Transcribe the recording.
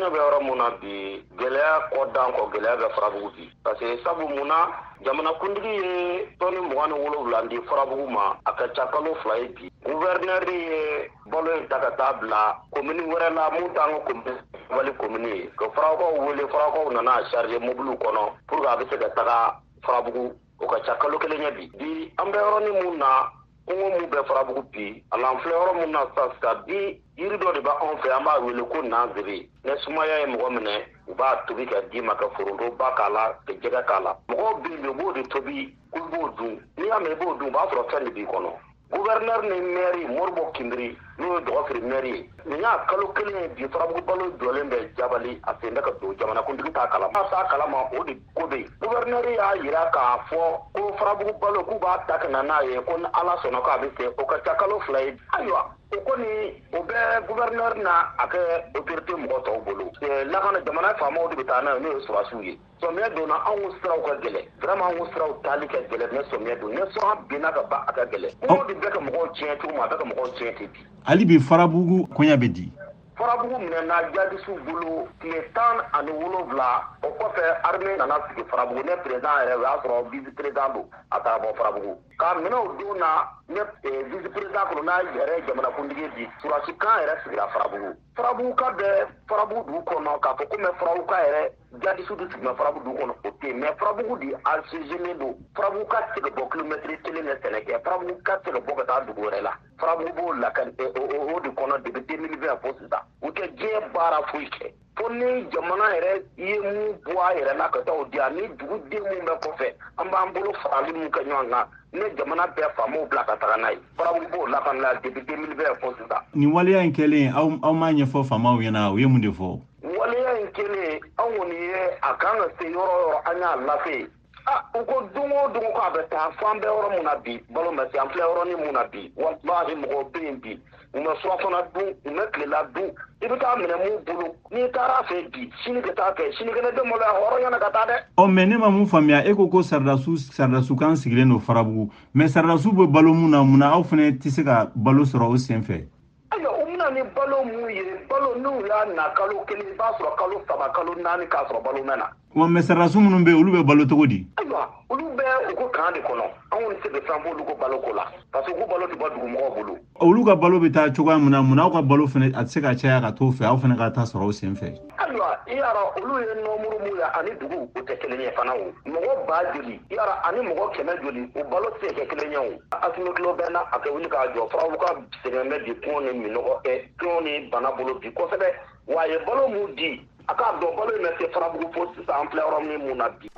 Koɲɛ bɛ yɔrɔ mun na bi, gɛlɛya kɔ dan kɔ, gɛlɛya bɛ Farabugu bi. Parce que sabu mun na, jamanakuntigi ye tɔni 27 di Farabugu ma, a ka ca kalo 2 ye bi. Gouverneur ye balo in ta ka taa bila commune wɛrɛ la mun t'an ka commune wali commune ye. Ka Farabugukaw wele, Farabugukaw nana a charger mobili kɔnɔ pour que a bɛ se ka taga Farabugu. O ka ca kalo 1 ye bi. Bi an bɛ yɔrɔnin mun na, kɔngɔ mun bɛ Farabugu bi, a l'an filɛ yɔrɔ mun na sisan sisan bi, yiri dɔ de bɛ anw fɛ, an b'a wele ko nanziri. Ni sumaya ye mɔgɔ minɛ, u b'a tobi ka d'i ma, ka forontoba k'a la, ka jɛgɛ k'a la. Mɔgɔw bɛ yen, u b'o de tobi k'u b'o dun. N'i y'a mɛn i b'o dun, o b'a sɔrɔ fɛn de b'i kɔnɔ. Gouverneur ni maire Moribo Kinbiri, n'o ye Dɔgɔfiri maire ye, nin y'a kalo 1 ye bi, Farabugu balo jɔlen bɛ Jabali, a sen bɛ ka don, jamanakuntigi t'a kalama. A t'a kalama, o de ko bɛ yen. Gouverneur y'a yira k'a fɔ ko Farabugu balo k'u b'a ta ka na n'a ye, ko ni Ala sɔnna k'a bɛ se, o ka ca kalo 2 ye. Ayiwa, o kɔni o bɛ gouverneur n'a a kɛ autorité mɔgɔ tɔw bolo. Lakana jamana faamaw de bɛ taa n'a ye, n'o ye sɔrɔdasiw ye. Sɔmiya donna, anw siraw ka gɛlɛn, vraiment anw siraw taali ka gɛlɛn. Ne sɔmiya don, ne sɔn binna ka ban, a ka gɛlɛn. Kungo de bɛ ka mɔgɔw tiɲɛ cogo min, a bɛ ka mɔgɔw tiɲɛ ten bi. Hali bi Farabugu koɲɛ bɛ di? Farabugu minɛna jadisiw bolo tile 17, o kɔfɛ armée nana sigi Farabugu. Ne président yɛrɛ, o y'a sɔrɔ vice président don, a taara bɔ Farabugu. K'a minɛ o don na, ne vice président kɔnɔ n'a yɛrɛ ye jamanakuntigi bi, surasi kan yɛrɛ sigira Farabugu. Farabugu ka bɛ Farabugu dugu kɔnɔ, k'a fɔ ko mɛ Farabugu ka yɛrɛ jadisiw de sigila Farabugu dugu kɔnɔ, o tɛ yen. Mɛ Farabugu de assiégé don. Farabugu ka se ka bɔ kilomɛtiri 1 de sɛnɛ kɛ, Farabugu ka se ka bɔ ka taa dugu wɛrɛ la. Farabugu b'o lakan o de kɔnɔ depuis 2020 fo sisan. U tɛ diɲɛ baara foyi kɛ. Fo ni jamana yɛrɛ ye mun bɔ a yɛrɛ la ka taa o di yan, ni duguden mun bɛ kɔfɛ, an b'an bolo farali mun kɛ ɲɔgɔn kan, ne jamana bɛɛ faamaw bila ka taga n'a ye. Farabugu b'o lakana la depuis 2020 fo sisan. Nin waleya in kɛlen, aw m'a ɲɛfɔ faamaw ɲɛna, u ye mun de fɔ? Waleya in kɛlen, anw kɔni ye a kan ka se yɔrɔ o yɔrɔ, an y'a lase. U ko don o don k'a bɛ taa, fo an bɛ yɔrɔ mun na bi, balo ma se, an filɛ yɔrɔnin mun na bi, walahi mɔgɔw bɛ yen bi, u ma surafana dun, u ma tilela dun. I bɛ taa minɛ mun bolo, n'i taara fɛ bi, sini ka taa fɛ, sinikɛnɛ bɛ maloya hɔrɔnya na ka taa dɛ. Ɔ mɛ ne ma mun faamuya, e ko ko sardasiw kan sigilen don Farabugu, mɛ sardasiw bɛ balo mun na, mun na aw fana tɛ se ka balo sɔrɔ o sen fɛ? Ayiwa, u bɛna ni balo mun ye, balo n'u y'a na kalo 1, i b'a sɔrɔ kalo 3, kalo 4 k'a sɔrɔ balo mɛn na. Wa mɛ sardasiw minnu bɛ yen, olu bɛ balo cogo di? Ayiwa, olu bɛ u ko kan de kɔnɔ, anw tɛ se ka fɛn fɔ olu ko balo ko la, parce que u ko balo tɛ bɔ dugumɔgɔw bolo. Olu ka balo bɛ taa cogoya min na, mun na aw ka balo fana a tɛ se ka caya ka t'o fɛ, aw fana ka taa sɔrɔ o sen fɛ? Ayiwa, i y'a dɔn olu ye nɔmuru mun ye ani dugu, o tɛ kelen ye fana o. Mɔgɔ ba joli, i y'a dɔn ani mɔgɔ 100 joli, o balo tɛ se ka kɛ kelen ye o. Asimi tulo bɛ na, a ka wuli k'a jɔ. Farabugu ka sɛgɛn bɛ bi kɔngɔ ni minɔgɔ, kɔngɔ ni bana bolo bi kosɛbɛ. Wa a ye balo mun di, a k'a dɔn balo in bɛ se Farabugu fo sisan, an filɛ yɔrɔ min mun na bi.